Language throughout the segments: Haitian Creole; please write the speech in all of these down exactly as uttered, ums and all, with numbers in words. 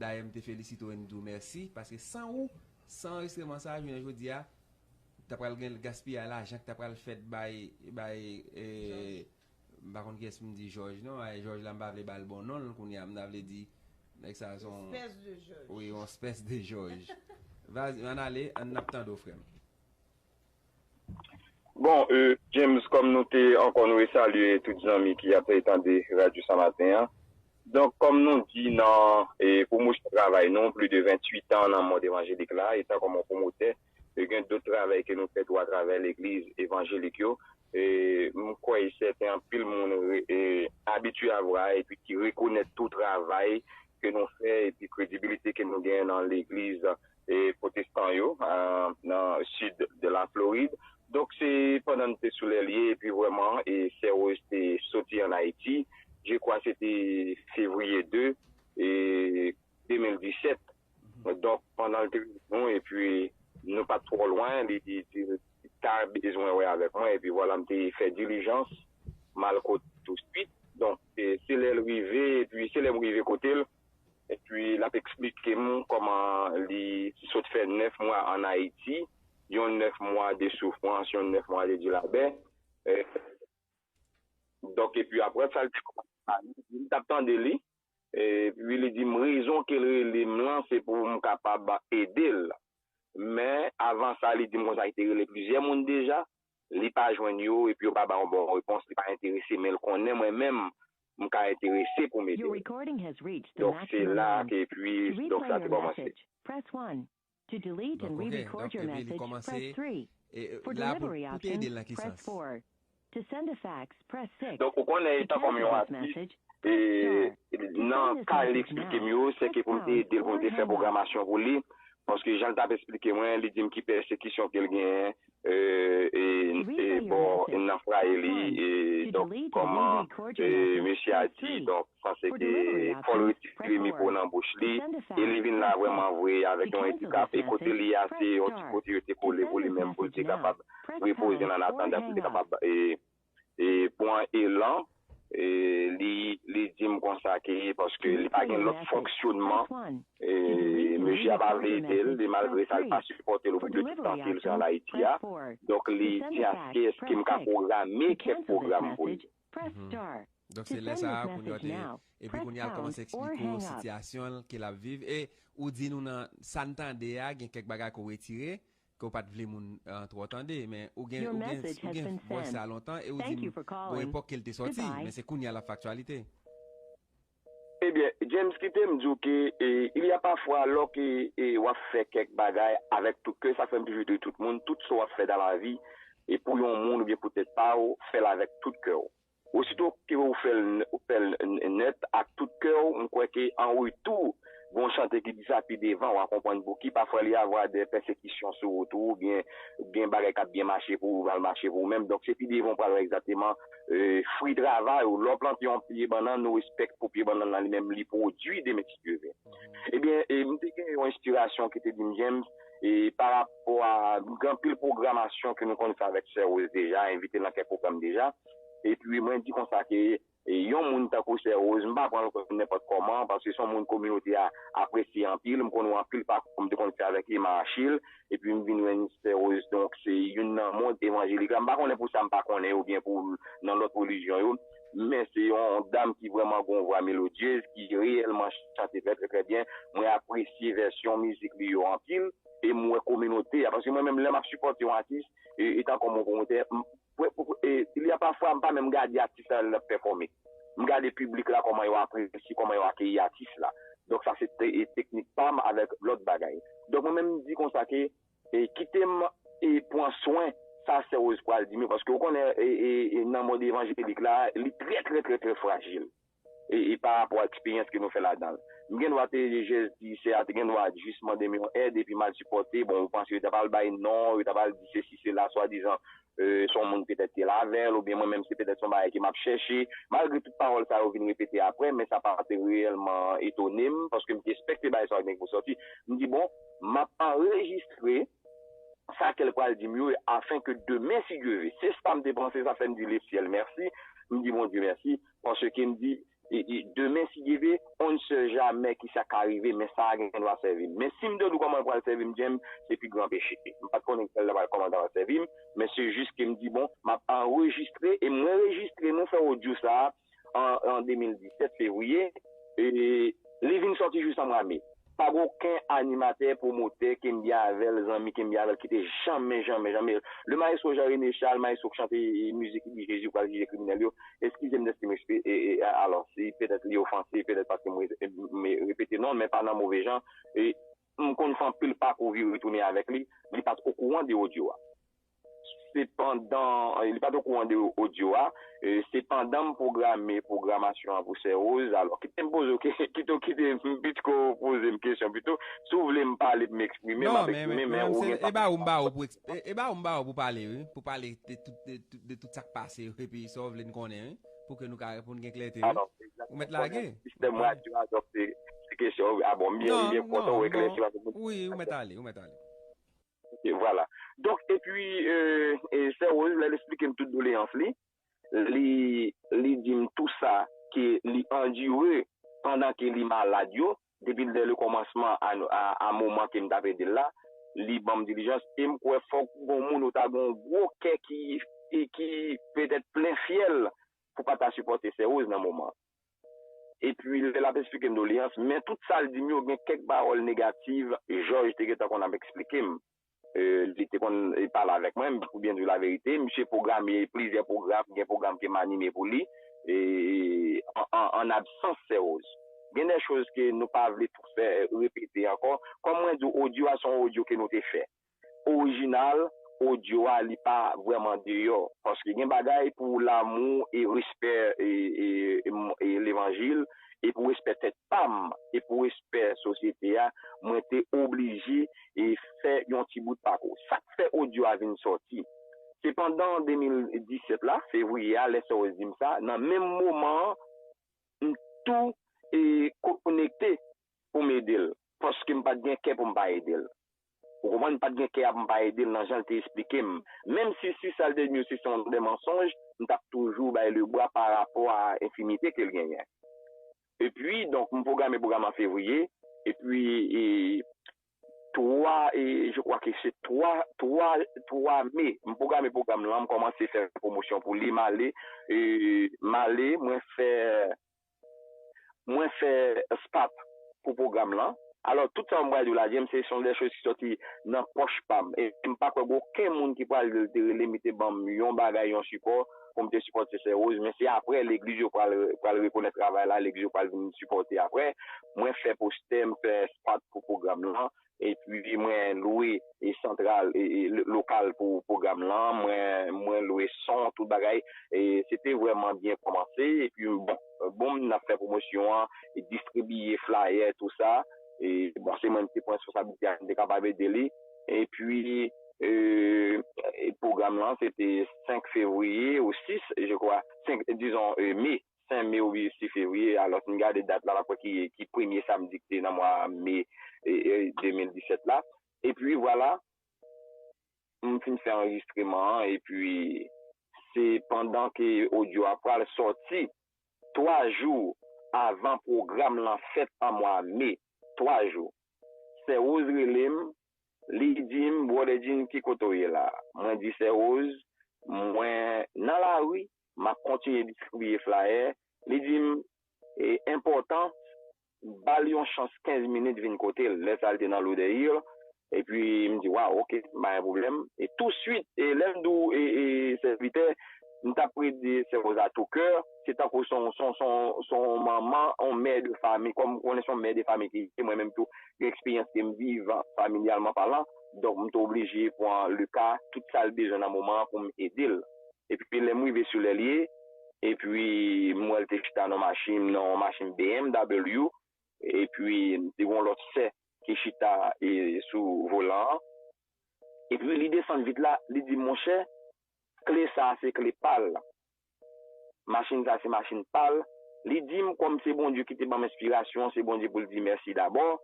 Dayè, m te felisite w e m di w mèsi, paske san ou, san anrejistreman sa a, jounen jodi a, ta pral gen gaspiyay lajan ki ta pral fèt bay, bay, eh, m pa konn kiyès pou m di Jòj non, ay, Jòj la m pa vle ba l bon non l, kounye a m ta vle di, nèg sa se yon, espès de Jòj. Wi, yon espès de Jòj. Vas-y, ann ale, ann ap tande w, frè m. Bon, euh, James, kòm nou te ankò nou resalye tout zanmi ki ap tande radyo sa maten an. Donk, kòm nou di nan eh, pwomosyon travay nou, plis de venntuit an nan mond evanjelik la, etan kòm yon pwomotè, e gen dòt travay ke nou fè tou atravè legliz evanjelik yo. E m kwè e sèten anpil moun re- e abitye a vwa epi ki rekonèt tou travay ke nou fè epi kredibilite ke nou genyen nan legliz e pwotestan yo a, nan sid de la Florid. Donk, se pandan n te sou lè l ye, epi vrèman, e Sè Rose te soti ann Ayiti, je kwa se te fevriye de, e de mil disèt. Donk, pandan l te rive nou, epi nou pa t twò lwen, li di, di, li ta bezwen wè avèk mwen, epi vwala, m te fè dilijans, m al kot touswit. Donk, e, se lè l rive, epi se lè m rive kote l, epi l ap eksplike m kòman li sot fè nèf mwa ann Ayiti, yon nèf mwa de soufrans, yon nèf mwa de dilabè. E, donk, epi apre sa, l te kòmanse pale, m t ap tande li, epi li di m rezon ke l rele m lan, se pou m kapab ede l. Men, avan sa, li di m konsa, li te rele plizyè moun deja, li pa jwenn yo, epi yo pa ba yon bon repons, li pa enterese, men l konnen mwen menm, m ka enterese pou m ede l. Donk, se la ke, epi, donk, sa te kòmanse. Donk, oke, donk, epi li kòmanse, e, e, la pou, pou te ede l nan ki sans? Donk, ou konnen, etan kòm yon atis, e, nan ka li eksplike m yo, se ke pou m te ede l, pou m te fè pwogramasyon pou li, paske jan l t ap eksplike mwen, li di m ki pèsekisyon ke l genyen, e, e, e, bò nan fwaye li, e, donk, kòman, e, mesye a di, donk, panse ke fò l retire mikwo nan bouch li, e li vin la vrèman vre avèk yon andikap, e kote li ye a, se yon ti kote yo te kole pou li menm, pou l te kapab repoze l annatandan, pou l te kapab, e, e, pran elan, e, li, li di m konsa ke, paske li pa gen lòt fonksyonman, e, mesye a pa vle ede l, e malgre sa, l pa sipòte l, ou de tout tan ke l sot ann Ayiti a, donk, li di, èske, èske m ka pwograme kèk pwogram pou li? Donk, se lè sa a, kounye a, te, epi kounye a, l kòmanse eksplike w sitiyasyon l, ke l ap viv. E ou di nou nan sa n tande a, gen kèk bagay ke w retire, ke w pa t vle moun an twò tande, men ou gen, ou gen, ou gen vwè sa lontan, e ou di m, gon epòk ke l te sòti, men se kounye a l ap fè aktyalite. Ebyen, James, kite m di w ke, e, il y a parfois, lòske, e, w ap fè kèk bagay avèk tout kè, sa fè m toujou di tout moun, tout sa w ap fè dans la vie, e pou yon moun oubyen pou tèt pa w, fè l avèk tout kè w. Osito ke ou fè l, ou fè l n- nèt ak tout kè w, m kwè ke an retou, gon chante ki di sa pi devan, w a konprann pouki. Pafwa, il y a avoir des persécutions sur route ou, oubyen gen bagay k ap byen mache pou ou, mal mache pou ou menm. Donk, se pi devan w pral wè egzakteman, e, fwi travay ou. Lè w plante yon pye bannann, ou espè pou pye bannann nan li menm, li pwodui demen, si Dye vle. Ebyen, e, m te gen yon enspirasyon ki te di m, James, e, pa rapò a, gen anpil pwogramasyon ke nou konn fè avèk Sè Rose deja, envite l nan kèk pwogram deja. Epi, mwen di konsa ke, e, yon moun tankou Sè Rose, m pa pran l kòm nenpòt kòman, paske se yon moun kominote a apresye anpil, m konnen anpil pakou m te konn fè avèk Emma Achille, epi m vin jwenn Sè Rose, donk se youn nan mond evanjelik la. M pa konnen pou sa m pa konnen yo, oubyen pou nan lòt relijyon yo, men se yon dam ki vrèman gen yon vwa melodyez, ki reyèlman chante trè, trè, trè byen. Mwen apresye vèsyon mizik li yo anpil, e m wè kominote a, paske mwen menm, lè m ap sipòte yon atis, e, etan kòm yon pwomotè, m, pou, pou, e, il y a parfois, m pa menm gade atis la lè l ap pèfòme. M gade piblik la, kòman yo apresye, kòman yo akeyi atis la. Donk, sa se te- e teknik pa m avèk lòt bagay. Donk, mwen menm, m di konsa ke, e, kite m, e, pran swen sa Sè Rose pral di m yo, paske ou konnen, e, e, e, nan mond evanjelik la, li trè, trè, trè, trè frajil. E, e pa rapò a eksperyans ke nou fè ladan l. M gen dwa te jis di, sè a te gen dwa jis mande m yon èd, epi m al sipòte. Bon, ou panse yo ta pral bay non, yo ta pral di sesi, sela, swadizan, e, se yon moun petèt ki la avè l, oubyen mwen menm, se petèt se yon bagay ke m ap chèche. Malgre tout pawòl sa yo vin repete apre, men sa pa te reyèlman etone m, paske m te ekspekte bagay sa yo te gen pou sòti. M di, bon, m ap anrejistre sa ke l pral di m yo, afin ke demen, si Dye ve. Se sa m te panse, sa fè m di lesyèl mèsi. M di Bondye mèsi, paske m di, e, e, demen, si Dye vle, on ne sait jamais ki sa ka rive, men sa a gen dwa sèvi m. Men si m te di w kòman l pral sèvi m, James, se pi gran peche. M pa t konnen kòman l pral sèvi m, men se jis ke m di, bon, m ap anrejistre, e mwen rejistre, nou fè odyo sa a an, an de mil disèt, fevriye, e li vin sòti jis an mwa me. Pa gen okenn animatè, pwomotè ke m gen avè l, zanmi ke m gen avè l, ki te janmen, janmen, janmen. Le maestro Jean René Charles, maestro k chante, e, mizik li di Jezi pral jije kriminèl yo. Eskize m dèske m ekspe-, e, e, alò, si petèt li ofanse, petèt paske m re-, m repete non l, men pa nan move jan. E m konn fè anpil pakou vire tounen avèk li, li pa t okouran de odyo a. Sepandan, li pa t okouran de odyo a. E, sepandan, m pwograme pwogramasyon an pou Sè Rose. Alò, kite m poze w ke-, kite, kite m pito poze m kesyon pito. Si w vle m pale pou m eksprime m, non, ap men, eksprime, men, men men, ou se, gen sa e ba ou m ba ou pou eksp-, e, e ba ou m ba ou pou pale, wi. Pou pale de tout, de tout, de tout sa k pase, wi. Epi sa w vle n konnen, wi. Pou ke nou ka, pou n gen klète, wi. Alò, ou mèt lage. Sistèm radyo a, donk, se, se kesyon, a bon, m byen, non, m byen kontan, non, w eklèsi, non. Wi, ou mèt ale, ou mèt ale. Ok, vwala. Donk, epi, e, e, Sè Rose, lè l eksplike m tout doleyans li, li, li di m tou sa ke li andire pandan ke li malad yo, depi dè le kòmansman a, a, a moman ke m t ap ede l la, li ban m dilijans, e m kwè fòk gon moun ou ta gon gwo kè ki, ki, ki petèt plen fyèl pou pa ta sipòte Sè Rose nan moman an. Epi, lè l ap eksplike m doleyans, men tout sa l di m yo, gen kèk pawòl negatif, Jòj te gentan konn ap eksplike m. E, li te konn, e, pale avèk mwen, pou byen di w laverite, misye pwograme plizyè pwogram, gen pwogram ke m anime pou li, e, an, an, an absans Sè Rose. Gen de choz ke nou pa vle tou fè repete ankò. Kòm mwen di w, odyo a se yon odyo ke nou te fè. Orijinal, odyo a, li pa vrèman deyò. Paske gen bagay pou lanmou e respè e, e, e, e levanjil, e pou respè tèt pa m, e pou respè sosyete a, mwen te oblije e fè yon ti bout pakou. Sa k fè odyo a vin sòti? Se pandan de mil disèt la, fevriye a, lè Sè Rose di m sa, nan menm moman an, m tou, e, konekte pou m ede l. Paske m pa t gen kè pou m pa ede l. Ou konprann? M pa t gen kè a pou m pa ede l nan jan l te eksplike m. Menm si, si sa l te di m yo se, se yon de mansonj, m t ap toujou bay le bwa pa rapò a enfimite ke l genyen. Epi, donk, m pwograme pwogram an fevriye, epi, e, twa, e, je crois que c'est twa, twa, twa me, m pwograme pwogram lan, m kòmanse fè pwomosyon pou li, m ale, e, m ale, mwen fè, mwen fè spot pou pwogram lan. Alò, tout sa m pral di w la, James, se, se yon de choz ki sòti nan pòch pa m. E m pa kwè gen okenn moun ki pral di l te rele m, li te ban m yon bagay, yon sipò, pou m te sipòte Sè Rose, men se apre legliz yo pral, pral rekonèt travay la, legliz yo pral vin sipòte apre. Mwen fè postè, m fè spot pou pwogram lan, epi mwen lwe e santral, e, e lo-, lokal pou pwogram lan, mwen, mwen lwe son, tout bagay, e se te vrèman byen kòmanse, epi bon, bon, m ap fè pwomosyon an, e distribiye flyer, tou sa, e bon, se mwen ki te pran responsablite a, m te kapab ede li, epi, e, e pwogram lan, se te senk fevriye ou sis, je crois, senk, dizon, e, me, senk me oubyen sis fevriye. Alò, si n gade dat la, n ap wè ki, ki premye samdi ki te nan mwa me, e, e, de mil disèt la. Epi, vwala, m fin fè anrejistreman an, epi se pandan ke odyo a pral sòti, twa jou avan pwogram lan fèt an mwa me, twa jou, Sè Rose rele m, li di m, "Brother Jean, ki kote w ye la?" Mwen di, "Sè Rose, mwen nan lari, m ap kontinye distribiye flyer." Li di m, "E, enpòtan, ba l yon chans kenz minit vin kote l." Lè sa a, l te nan Louderhill. Epi, m di, "Waw, oke, pa gen pwoblèm." E touswit, e lè m di w, e, e, sèvitè, m t ap plede Sè Rose a tou kè, se tankou se yon, se yon, se yon, se yon manman, yon mè de fanmi, kòm ou konnen se yon mè de fanmi ki ye, mwen menm tou, gen eksperyans ke m viv, familyalman palan, donk m te oblije pran le ka, tout sa l bezwen nan moman an pou m ede l. Epi lè m rive sou lè l ye, epi m wè l te chita nan machin, nan yon machin B M W, epi te gen yon lòt sè ki chita, e, sou volan an. Epi li desann vit la, li di, "Monchè, kle sa a se kle pa l. Machin sa a se machin pa l." Li di m, "Kòm se Bondye ki te ban m enspirasyon, se Bondye pou l di mèsi dabò."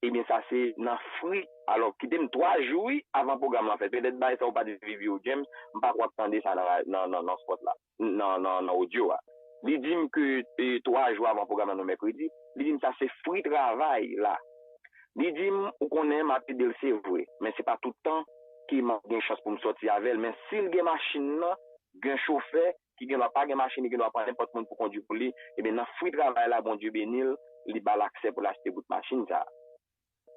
Ebyen, sa se nan fri. Alò, kite m twa jou, wi, avan pwogram lan fèt. Petèt bagay sa ou pa t viv yo, James, m pa kwè w ap tande sa nan ra-, nan, nan, nan spot la, nan, nan, nan odyo a. Li di m ke e, twa jou avan pwogram nan, nou mèkredi, li di m sa se fwi travay la. Li di m, ou konnen, m ap ede l, se vre, men se pa tout tan ke m ap gen chans pou m sòti avè l. Men si l gen machin nan, gen chofè, ki gen dwa pa gen machin, li gen dwa pran nenpòt moun pou kondui pou li, ebyen, nan fwi travay la, Bondye beni l, li ba l aksè pou l achte bout machin sa a.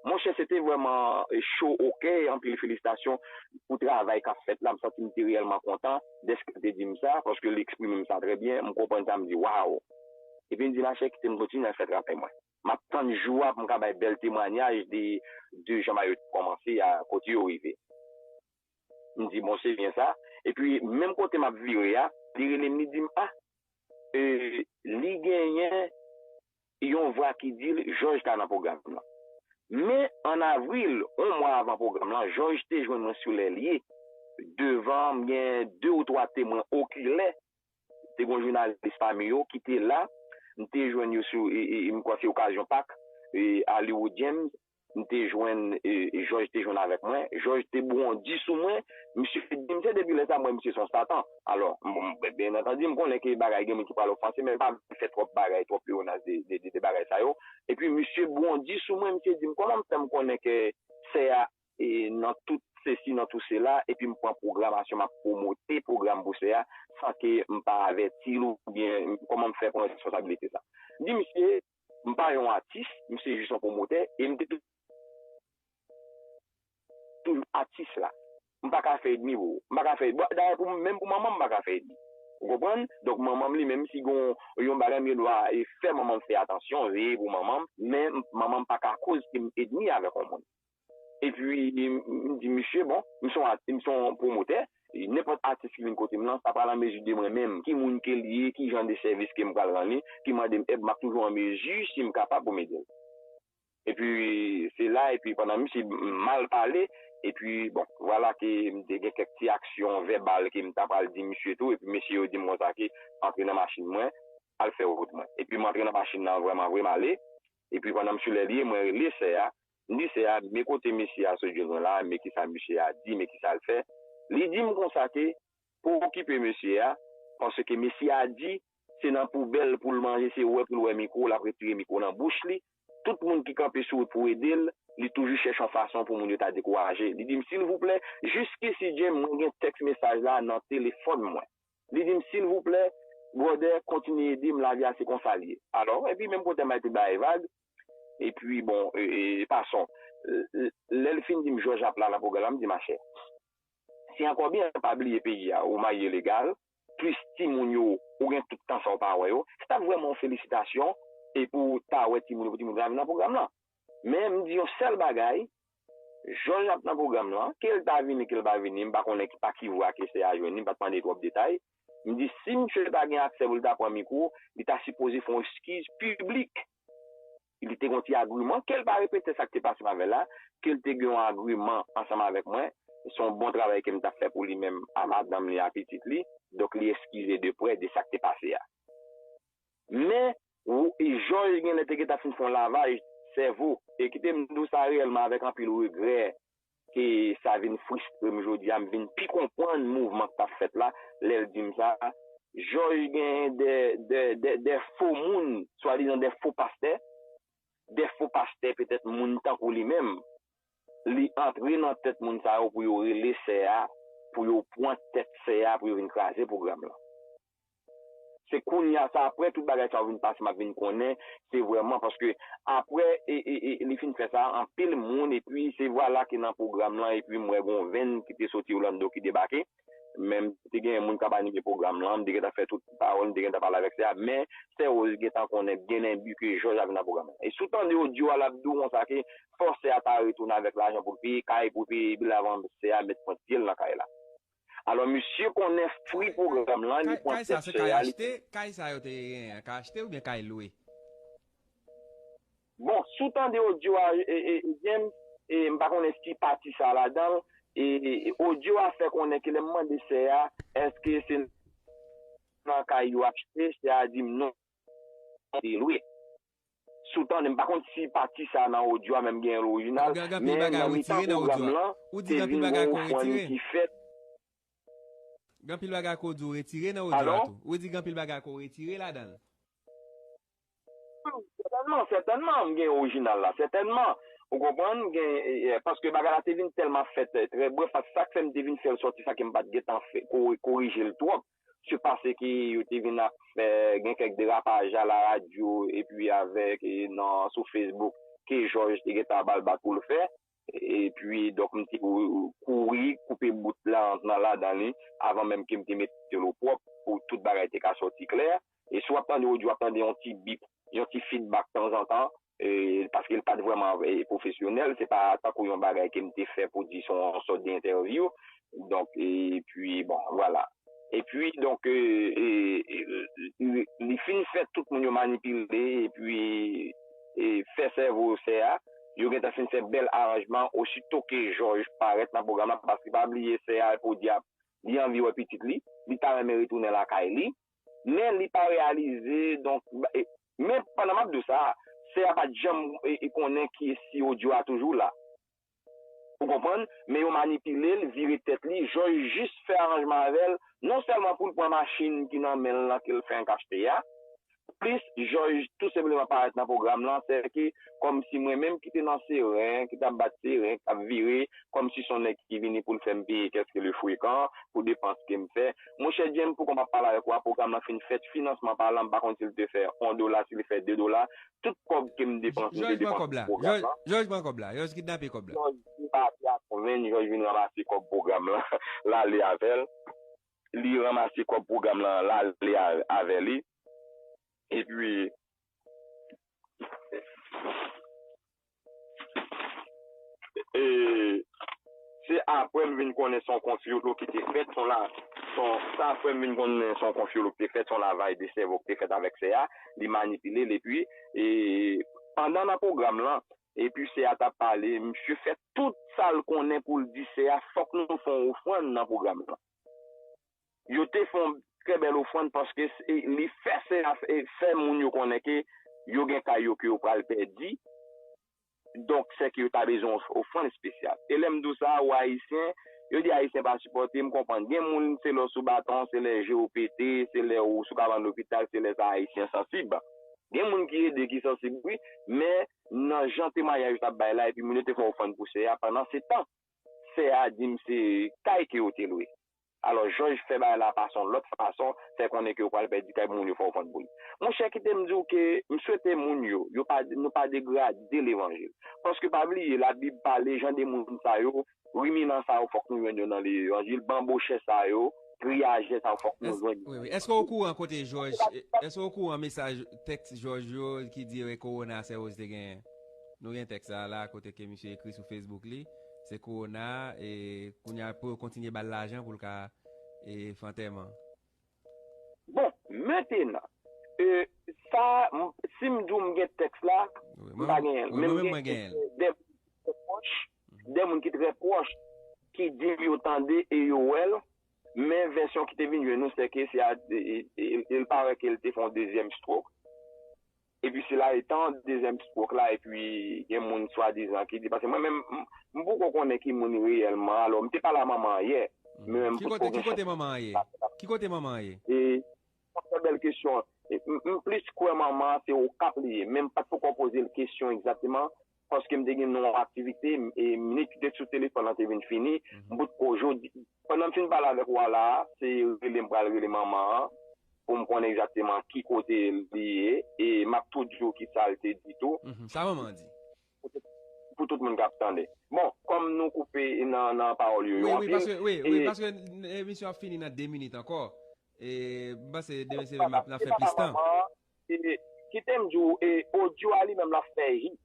Monchè, se te vrèman e, cho okè, anpil felisitasyon pou travay k ap fèt la. M santi m te reyèlman kontan dèske l te di m sa, paske l eksprime m sa trè byen. M konprann sa, m di, waw! Epi m di, machè, kite m kontinye al fè travay mwen. M ap tann jou a pou m ka bay bèl temwanyaj de, de jan bagay yo te kòmanse a, kote yo rive. M di, bon, se byen sa. Epi, menm kote m ap vire a, li rele m, li di m, a, e, li genyen yon vwa ki di l, Jòj ka nan pwogram nan. Men, an avril, yon mwa avan pwogram lan, Jòj te jwenn mwen sou lè l ye. Devan, m gen de ou twa temwen okilè. Te gen yon jounalis pami yo ki te la. M te jwenn yo sou, e, e, e, m kwè se okazyon Pak, e, Hollywood James. M te jwenn, e, e, Jòj te jwenn avèk mwen. Jòj te bondi sou mwen. Misye di m, se depi lè sa, m wè misye se yon satan. Alò, m, m, byen antandi, m konnen ke bagay gen moun ki pral ofanse, men m pa vle fè twòp bagay, twòp pleonaj de, de, de, de bagay sa yo. Epi, misye bondi sou mwen, misye di m, kòman m fè m konnen ke sè a e, nan tout sesi, nan tout sela, epi m pran pwogramasyon, m ap pwomote pwogram pou sè a, san ke m pa avèti l oubyen kòman m fè pran responsabilite sa. M di misye, m pa yon atis, m se jis yon pwomotè, e m te tou-, toujou atis la. M pa ka fè edmi pou ou. M pa ka fè, bon, dayè pou, menm pou manman m, m pa ka fè edmi. Ou konprann? Donk, manman m li menm, si gon yon bagay, m gen dwa e, fè manman m fè atansyon, veye pou manman m, men m, manman m pa ka koz ke m edmi avèk yon moun. Epi, m, m di misye, bon, m se yon at-, m se yon pwomotè, nenpòt atis ki vin kote m lan, sa pral an mezi de mwen menm, ki moun ke l ye, ki jan de sèvis ke m pral rann li, ki mande m èd, m ap toujou an mezi, si m kapab, pou m ede l. Epi, se la, epi pandan misye mal pale, epi, bon, vwala ke m te gen kèk ti aksyon vèbal ke m ta pral di misye tou, epi mesye yo di m konsa ke antre nan machin mwen, al fè wout mwen. Epi m antre nan machin nan vrèman vre, m ale. Epi pandan m sou lè l ye, mwen rele sè a, m di sè a, men kote mesye a sot jwenn mwen la, men kisa mesye a di, men kisa l fè. Li di m konsa ke pa okipe mesye a, paske mesye a di, se nan poubèl pou l manje, se wè pou l wè mikwo, l ap retire mikwo nan bouch li. Tout moun ki kanpe sou wout pou ede l, li toujou chèche yon fason pou moun yo ta dekouraje. Li di m, silvouplè, jiskisi James, mwen gen tèks mesaj la nan telefòn mwen. Li di m, silvouplè, brother, kontinye ede m, lavi a se konsa l ye. Alò, epi menm kote m bay tout bagay vag, epi bon, e, e, pason, l-, l-, lè l fin di m, Jòj ap la nan pwogram la, m di, machè, se ankò byen, pa bliye peyi a, ou marye legal, plis timoun yo, ou gen tout tan sa ou pa wè yo, se t ap vrèman yon felisitasyon, e pou w ta wè timoun yo, pou timoun yo ta vin nan pwogram lan. Men m di yon sèl bagay, Jòj ap nan pwogram lan, ke l ta vini, ke l pa vini, m pa konnen ki, pa ki vwa ke sè a jwenn li, m pa t mande twòp detay. M di, si misye ta gen aksè pou l ta pran mikwo, li ta sipoze fè yon eskiz piblik. Li te gen yon ti agriman, ke l pa repete sa k te pase m avè l la, ke l te gen yon agriman ansanm avèk mwen, se yon bon travay ke m t ap fè pou li menm, a madanm li, a pitit li, donk li eskize de prè de sa k te pase a. Men, ou, e Jòj genlè te gentan fin fè yon lavaj sèvo. E kite m di w sa reyèlman avèk anpil regrè ke sa vin fristre m jodi a, m vin pi konprann mouvman k t ap fèt la, lè l di m sa. Jòj genyen de, de, de, de fo moun, swadizan de fo pastè, de fo pastè, petèt moun tankou li menm, li antre nan tèt moun sa yo pou yo rele sè a, pou yo pran tèt sè a, pou yo vin kraze pwogram lan. Se kounye a sa, apre tout bagay sa yo vin pase, m ap vin konnen, se vrèman paske apre e, e, e, li fin fè sa, anpil moun, epi se vwala ke nan pwogram lan, epi m wè gon venn ki te soti Orlando ki debake. Men m te gen moun k ap anime pwogram lan, m te gentan fè tout pawòl, m te gentan pale avèk sè a, men sè Rose gentan konnen byen enbi ke Jòj ap vin nan pwogram lan. E si w tande odyo a, l ap di w konsa ke fò sè a ta retounen avèk lajan pou l peye kay, pou l peye bil avan sè a mèt pwent pye l nan kay la. Alò, misye konnen fwi pwogram lan, li pran tèt sè a, li... Kay sa yo te genyen an, ka achte oubyen kay lwe? Bon, si w tande odyo a, e, e, e, James, e, m pa konnen si pati sa ladan l, e, e, e, odyo a fè konnen ke lè m mande sè a, èske se nan kay yo achte, sè a di m non, se lwe. Si w tande, m pa konn si pati sa nan odyo a menm genyen l orijinal, men nan mitan pwogram lan, te vin gen yon fwonn ki fèt. Gen anpil bagay ke w di w retire nan odyo a tou. Ou di gen anpil bagay ke w retire ladan l. Sètènman, sètènman, m gen orijinal la, sètènman. Ou konprann? Gen, e, e, paske bagay la te vin tèlman fèt, e, trè brèf, paske sa k fè m te vin fè l sòti, sa ke m pa t gentan fè, ko-, korije l twòp. Se paske yo te vin ap fè, gen kèk derapaj a la radyo, epi avèk, e, nan, sou Facebook, ke Jòj te gentan ba l bat pou l fè. Epi, donk, m te kouri, koupe bout la, antre nan ladan li, avan menm ke m te mete l opwòp, pou tout bagay te ka sòti klè. E si w ap tande odyo, w ap tande yon ti bip, yon ti feedback tanzantan, e, paske l pa t vrèman, e, pwofesyonèl, se pa tankou yon bagay ke m te fè pou di se yon sòt de entèvyou. Donk, epi, bon, vwala. Epi, donk, e, e, e, li, li fin fè tout moun yo manipile, epi, e, fè sèvo sè a. Yo gentan fin fè bèl aranjman, osito ke Jòj parèt nan pwogram la, paske pa bliye sè a, podyab, li anvi wè pitit li, li ta renmen retounen lakay li, men li pa reyalize, donk, e, men pandan m ap di w sa, sè a pa t janm, e, e, konnen ke si odyo a toujou la. Ou konprann? Men yo manipile l, vire tèt li. Jòj jis fè aranjman avè l, non sèlman pou l pran machin ki nan men l lan ke l fenk achte a, plis Jòj tou senpleman parèt nan pwogram lan, sèke kòmsi mwen menm ki te nan seren, ki t ap bat seren, k ap vire, kòmsi se yon nèg ki vini pou l fè m peye kèske le frekan, pou depans ke m fè. Monchè James, pou kòm ap pale avèk ou a, pwogram lan fin fèt, finansman palan, m pa konn si l te fè yon dola, si l fè de dola, tout kòb ke m depanse, m te depanse pou pwogram lan. Jòj pran kòb la. Jòj kidnape kòb la. Jòj vin pati a konvenn, Jòj vin ranmase kòb pwogram lan, l ale avè l. Li ranmase kòb pwogram lan, l ale a-, avè li. Epi, e, se apre m vin konnen se yon konfyolo ki te fèt, se yon la, se yon, se apre m vin konnen se yon konfyolo ki te fèt, se yon lavaj de sèvo ki te fèt avèk sè a, li manipile l, epi, e, pandan nan pwogram lan, epi sè a t ap pale, misye fè tout sa l konnen pou l di sè a, fòk nou fè yon ofrann nan pwogram lan. Yo te fè yon trè bèl ofrann paske se, li fè sè a, e, fè moun yo konnen ke yo gen kay yo ke yo pral pèdi. Donk, sèke yo ta bezwen yon ofrann espesyal. E lè m di w sa, ou ayisyen, yo di ayisyen pa sipòte, m konprann. Gen moun, se lè w sou baton, se lè je w pete, se lè w sou kabann lopital, se lè sa ayisyen sansib. Gen moun ki ede, ki sansib, wi, men nan jan temwayaj yo t ap bay la, epi moun yo te fè ofrann pou sè a, pandan se tan, sè a di m se kay ke yo te lwe. Alò, Jòj fè bagay la pase yon lòt fason, fè konnen ke yo pral pèdi kay moun yo fè ofrann pou li. Monchè, kite m di w ke m swete moun yo, yo pa, nou pa degrade levanjil. Paske pa bliye, Labib pale, jan de moun sa yo, riminan sa yo, fòk nou jwenn yo nan levanjil, banbochè sa yo, griyajè sa yo, fòk nou jwenn yo. Wi, wi. Èske w okouran kote Jòj, èske w okouran mesaj, tèks Jòj yo ki di, e, kowona sèwoz te genyen? Nou gen tèks sa la, kote ke misye ekri sou Facebook li. Se kowona, e kounye a pou yo kontinye ba l lajan pou l ka, e, fè antèman. Bon, mentenan, e, sa, m, si m di w m gen tèks la, m pa genyen l. Men m gen de moun ki trè pwòch, de moun ki trè pwòch, ki di m yo tande e yo wè l, men vèsyon ki te vin jwenn nou, se ke se a, e, e, e, e l parèt ke l te fè yon dezyèm stroke. Epi sila etan dezyèm stroke la, epi gen moun swadizan ki di, paske mwen menm, m, m poko konnen ki moun reyèlman, alò, m te pale a manman an yè, men m poko gen chans. Ki kote manman an ye? Ki kote manman an ye? E, se yon trè bèl kesyon. E, m, m plis kwè manman an se Okap li ye, men m pa t poko poze l kesyon egzakteman, paske m te gen yon aktivite, e minit ki te sou telefòn lan te vin fini, m potko jodi, pandan m fin pale avèk ou a la a, se rele m pral rele manman an, pou m konnen egzakteman ki kote li ye, e m ap tou di w ki sa l te di tou. Mhm. Sa manman an di? Pou tout, pou tout moun k ap tande. Bon, kòm nou koupe nan, nan pawòl yo, yo anpil. Wi, wi, paske, wi, wi, paske emisyon ap fini nan de minit ankò. E, m panse demen se n ap, n ap fè plis tan. E, kite m di w, e, odyo a li menm l ap fè hit.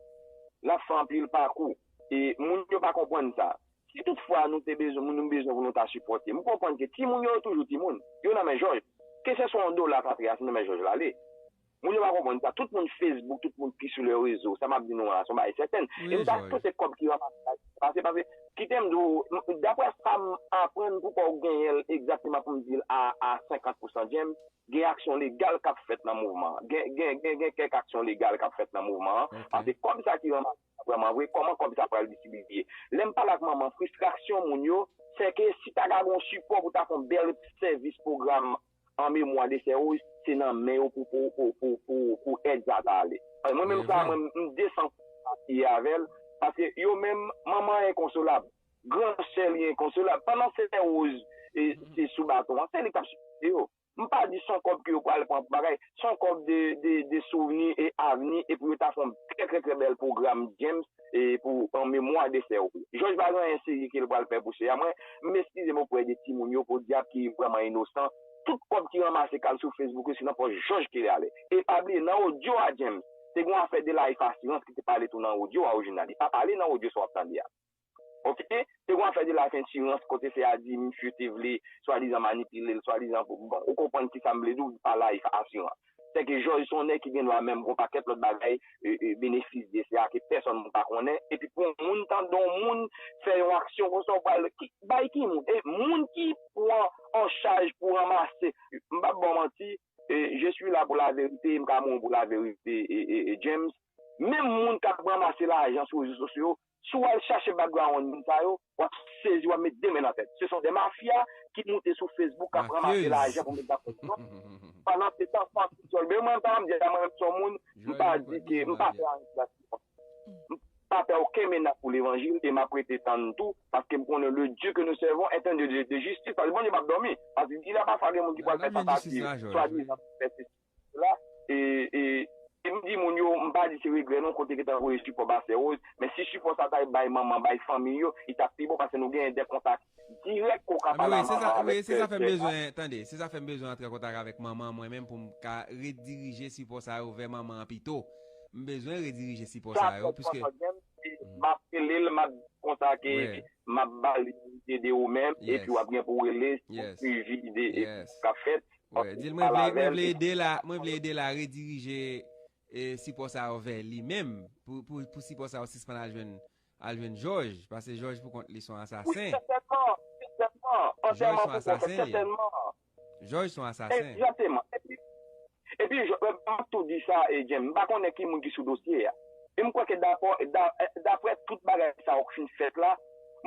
L ap fè anpil pakou. E, moun yo pa konprann sa. Si toutfwa nou te bezwen, nou bezwen pou nou ta sipòte. M konprann ke timoun yo, yo toujou timoun. Yo nan men Jòj. Keseswa yon dola k antre a, se nan men Jòj l ale. Moun yo pa konprann sa. Tout moun Facebook, tout moun ki sou le rezo, sa m ap di nou an la, se yon bagay sèten. E m ta tout se kòb ki ranmase la, pase, pase. Kite m di w, m, daprè sa m aprann, poukò w genyen l egzakteman pou m di l a, a senkant pousan, James, gen aksyon legal k ap fèt nan mouvman an. Gen, gen, gen, gen kèk aksyon legal k ap fèt nan mouvman an. Ok. Paske kòb sa ki ranmase la, vrèman vre, kòman kòb sa pral distribiye? Lè m pale ak manman, fristrasyon moun yo, Sèke si ta ka gen yon sipò pou ta fè yon bèl sèvis pwogram an memwa de sè Rose, se nan men yo pou, pou, pou, pou, pou, pou èd sa ta ale. Mwen menm sa, mwen, m desann avè l, paske yo menm, manman enkonsolab, gran sè li enkonsolab. Pandan sè Rose e, se sou baton an, se li k ap sipòte yo. M pa di se yon kòb ke yo pral pran pou bagay, se yon kòb de, de, de souvni e avni, e pou yo ta fè yon trè, trè, trè bèl pwogram, James, e pou, an memwa de sè Rose. Jòj pa gen anyen serye ke l pral fè pou sè a. Mwen, m eskize m oprè de timoun yo, podyab ki vrèman inosan. Tout kòb ki ranmase k al sou Facebook yo, se nan pòch Jòj ke l ale. E pa bliye, nan odyo a James, te gen yon afè de Life Assurance ki te pale tou nan odyo a orijinal. Li pa pale nan odyo sa w ap tande a. Oke? Te gen yon afè de Life Insurance kote sè a di misye te vle swadizan manipile l, swadizan, bon, ou konprann ki sa m vle di w, pa Life Assurance. Sèke Jòj se yon nèg ki gen dwa menm gen yon pakèt lòt bagay, e, e, benefis de sè a ke pèsonn moun pa konnen. Epi pou yon moun tande yon moun fè yon aksyon konsa, ou pral, ki, bay ki moun? E moun ki pran an chaj pou ranmase, m p ap ba w manti, e, je suis là pour la vérité, e m ka mouri pou la verite, e, e, e, James. Menm moun k ap ranmase lajan sou rezo sosyo yo, si w al chache background moun sa yo, w ap sezi, w ap met de men nan tèt. Se sont des mafias ki moute sou Facebook, k ap ranmase lajan pou met nan Facebook. Pandan se tan, fanmi dyòl. Men mwen, pa m di a, mwen menm se yon moun, m pa di ke, m pa fè anyen pou la. M pa fè okenn menas pou levanjil e m ap rete tann tou, paske m konnen le Dieu que nous servons est un Dieu de, de justice. Paske Bondye p ap dòmi. Paske il a pafwa gen moun ki pral fè tantativ, swadizan fè sesi, la, e, e, e m di moun yo, m pa di se regrè non, kote ke t ap voye sipò ba sè Rose, men si sipò sa ta bay manman, bay fanmi yo, li t ap pi bon, paske nou genyen de kontak dirèk ke w ka pale a manman avèk sè, sè sa. Wi, se sa fè m bezwen, tande, se sa fè m bezwen antre an kontak avèk manman mwen menm pou m ka redirije sipò sa yo vè manman an pito. M bezwen redirije sipò sa yo, piske m ap rele l, m ap konsa ke m ap ba l ide de ou menm, epi w ap gen pou w rele, swivi de, e, k ap fèt. Wi, di l mwen vle, mwen vle ede la, mwen vle ede la redirije, e, sipò sa yo vè li menm, pou, pou, pou sipò sa yo sispann al jwenn, al jwenn Jòj, paske Jòj pou kont li se yon asasen. Wi, sètènman, sètènman, antèman pou kont, sètènman. Jòj se yon asasen. Egzakteman. Epi, epi, m ap tou di sa, e, James, m pa konnen ki moun ki sou dosye a. E m kwè ke dapò, da, daprè tout bagay sa yo k fin fèt la,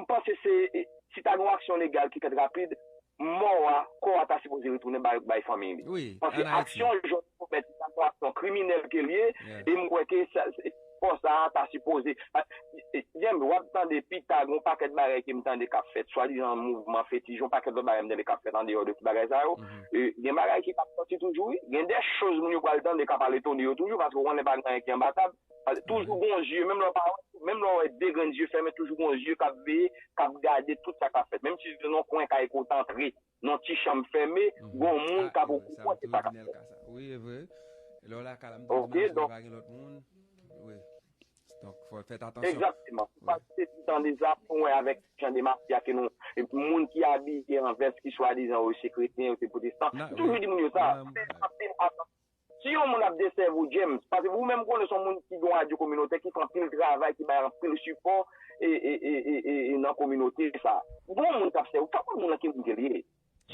m panse se, e, si ta gen yon aksyon legal ki fèt rapid, mò a, kò a ta sipoze retounen bay, bay fanmi li. Paske aksyon Jòj komèt la, se yon aksyon kriminèl ke l ye, e m kwè ke sa, se, kò sa a ta sipoze, pa, e, e, James, w ap tande pita, gen yon pakèt bagay ke m tande k ap fèt, swadizan mouvman fetich, yon pakèt lòt bagay m tande k ap fèt andeyò de tout bagay sa yo. E, gen bagay ki p ap sòti toujou, wi. Gen de choz moun yo pral tande k ap al etone yo toujou, paske w konnen pa gen anyen ki enbatab. Toujou gon zye, menm lè w pa wè, menm lè w wè de grenn zye fèmen, toujou gon zye k ap veye, k ap gade tout sa k ap fèt. Menm si se nan yon kwen kay ke w t antre, nan ti chanm fèmen, gon moun k ap okouran de sa k ap fèt. Wi, e vre. Lè w lakay la, m tande mache pa gen lòt moun. Wi. Donk, fò w fèt atansyon. Egzakteman. Wi. Paske se tan de zam, nou wè avèk jan de mafya ke nou, moun ki abiye an vès, ki swadizan yo se kretyen, yo se pwotestan. M toujou di moun yo sa. Fè anpil atansyon. Si yon moun ap desèvi w, James, paske ou menm konnen se yon moun ki gen yon radyo kominotè, ki fè anpil travay, ki bay anpil sipò e, e, e, e, e, e nan kominote sa. Gon moun k ap sèvi w, fòk moun nan ki moun ke l ye.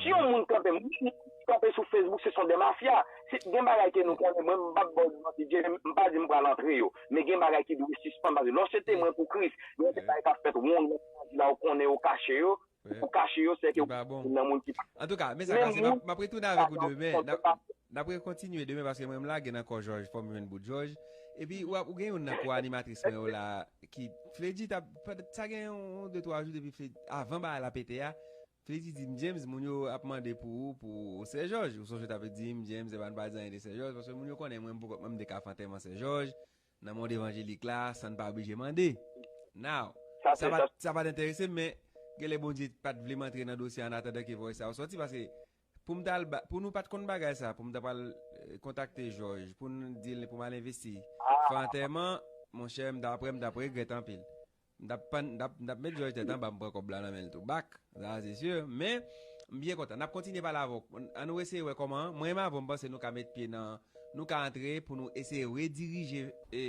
Si yon moun kanpe, moun ki kanpe sou Facebook, se sont des mafias. Si gen bagay ke nou konnen, mwen, m p ap ba w manti, James, m pa di m pral antre yo. Men gen bagay ki dwe sispann, paske lè w se temwen pou Kris, gen de bagay k ap fèt wong nan peyi la, ou konnen yo kache yo, ou kache yo, se ke ou nan moun ki pa. Antouka, mesaj pase, m ap, m ap retounen avèk ou demen. N ap, n ap rekontinye demen paske mwen m lage nan kò Jòj, fò m jwenn bout Jòj. Epi ou ap, ou gen youn nan ko-animatris mwen yo la ki, Fledji t ap, sa gen yon de twa jou depi Fledji, avan bagay la pete a, Fledji di m, James, moun yo ap mande pou ou, pou Sè Jòj. Ou sonje w t ap di m, James, epa n pa di anyen de Sè Jòj, paske moun yo konnen mwen, m poko, mwen m te ka fè antèman Sè Jòj. Nan mond evanjelik la, san n pa oblije mande. Now, sa pa t, sa pa t enterese m, men genlè Bondye pa t vle m antre nan dosye a an atandan ke voice sa yo sòti, paske pou m t al ba, pou nou pa t konn bagay sa, pou m ta pral, eh, kontakte Jòj, pou n di l pou m al envesti, fè antèman, monchè, m t ap, apre m t ap regrèt anpil. M t ap pann, m t ap, m t ap met Jòj tèt anba, m pran kòb la nan men l tou bak, sa se si. Men, m byen kontan. N ap kontinye pale avè w. Ann nou eseye wè kòman, mwen menm avè w, m panse nou ka met pye nan, nou ka antre pou nou eseye redirije, e,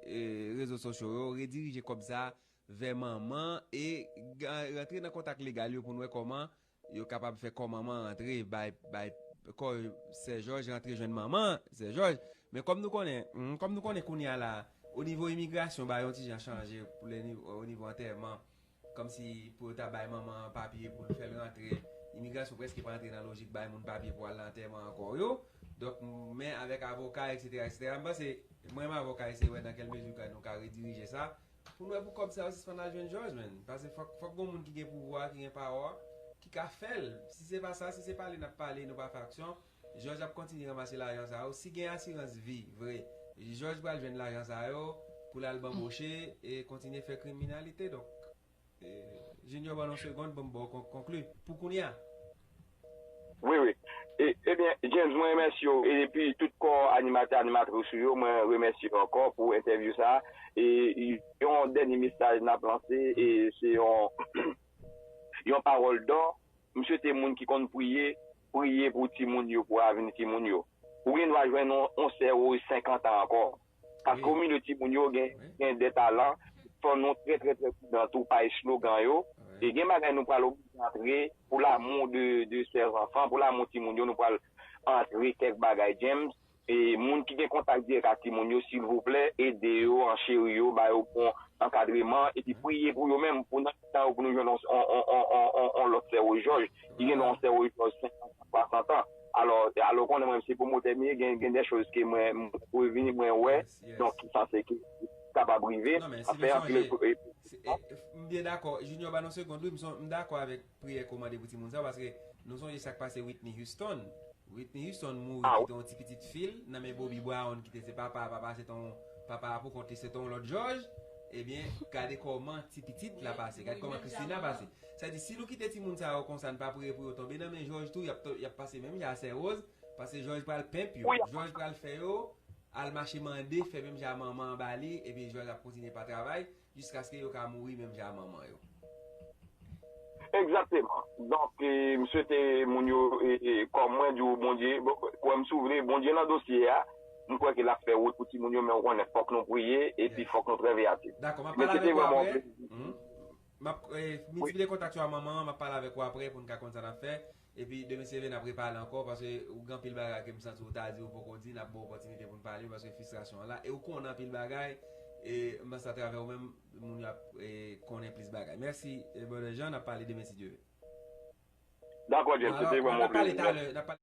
e, rezo sosyo yo, redirije kòb sa vè manman e ga-, rantre nan kontak legal yo pou n wè kòman yo kapab fè kò manman an rantre, bay, bay kò Sè Jòj rantre jwenn manman Sè Jòj. Men kòm nou konnen, hmm, kòm nou konnen kounye a la, o nivo imigrasyon, bagay yon ti jan chanje pou le nivo, o nivo antèman. kòmsi pou yo ta bay manman an papye pou l fè l rantre. Imigrasyon prèske pa antre nan lojik bay moun papye pou al nan antèman ankò yo. Donk, men avèk avoka, etsetera, etsetera, m panse, mwen menm avoka, eseye wè nan kèl mezi nou ka, nou ka redirije sa. Pou n wè pou kòb sa yo sispann al jwenn jòj, menn. Paske fòk, fòk gon moun ki gen pouvwa, ki gen pawa, ki ka fè l. Si se pa sa, si se pale n ap pale, nou pa fè aksyon, jòj ap kontinye ranmase lajan sa yo. Si gen asirans vi, vre, jòj pral jwenn lajan sa yo pou l al banboche e kontinye fè kriminalite. Donk, e, Junior, ban nou segonn, ban m ba w kon-, konkli. Pou kounye a. Wi, wi. E, ebyen, James, mwen remèsye w. E epi tout kò animatè, animatris ou yo, mwen remèsye w ankò pou entèvyou sa a. E yon dènye mesaj n ap lanse, e se yon, yon pawòl dò. M swete moun ki konn priye, priye pou timoun yo, pou avni timoun yo. Ou gen dwa jwenn yon, yon sè woz senkant an ankò. Paske o milye timoun yo gen, gen de talan, fò nou trè, trè, trè pridan tou, pa eslogan yo. E gen bagay nou pral oblije antre pou lamou de, de sè zanfan, pou lamou timoun yo, nou pral antre kèk bagay, James. E moun ki gen kontak dirèk ak timoun yo, silvouplè, ede yo, ancheri yo, ba yo bon ankadreman, epi priye pou yo menm, pou nan tan yo, pou nou jwenn yon, yon, yon, yon, yon, yon lòt sè woz jòj. Ki gen yon sè woz jòj senkant an, swasant an. Alò, alò konnen mwen, se pwomotè m ye, gen, gen de choz ke mwen, m revini, mwen wè, donk, ki sanse ke kapab rive. An fè anpil. M byen dakò. Junior, ba nou segonn, wi, m son-, m dakò avèk priyè ke w mande pou timoun sa yo, paske nou sonje sa k pase Whitney Houston. Whitney Houston mouri, kite yon ti pitit fi l nan men Bobby Brown, ki te se papa a, papa a se te yon, papa a pou kont li se te yon lòt jòj. Ebyen, gade kòman ti pitit la pase, gade kòman Christina pase. Sa di, si nou kite timoun sa yo konsa, n pa priye pou yo tonbe nan men jòj tou, y ap to-, y ap pase menm jan a sè Rose, paske jòj pral pimp yo, jòj pral fè yo al mache mande, fè menm jan a manman an ba li, epi jòj ap kontinye pa travay, jiskaske yo ka mouri menm jan a manman yo. Egzakteman. Donk, e, m swete moun yo, e, e, kòm mwen di w, Bondye, bon, kwè m si w vle, Bondye nan dosye a, m kwè ke l ap fè wout pou timoun yo, men w konnen, fòk nou priye, epi fòk nou trè veyatif. Dakò, m ap pale avèk ou apre. M ap, e, miltipliye kontak yo a manman an, m ap pale avèk ou apre pou n ka konn sa n ap fè. Epi demen si Dye vle n ap repale ankò, paske ou gen anpil bagay ke m santi ou ta di ou poko di, n ap ba w opòtinite pou n pale, paske fristrasyon an la, e ou konnen anpil bagay, e m panse atravè ou menm, moun yo ap, e, konnen plis bagay. Mèsi, e, Brother Jean, n ap pale demen si Dye vle. Dakò, James, se te vrèman yon plezi. Mèsi.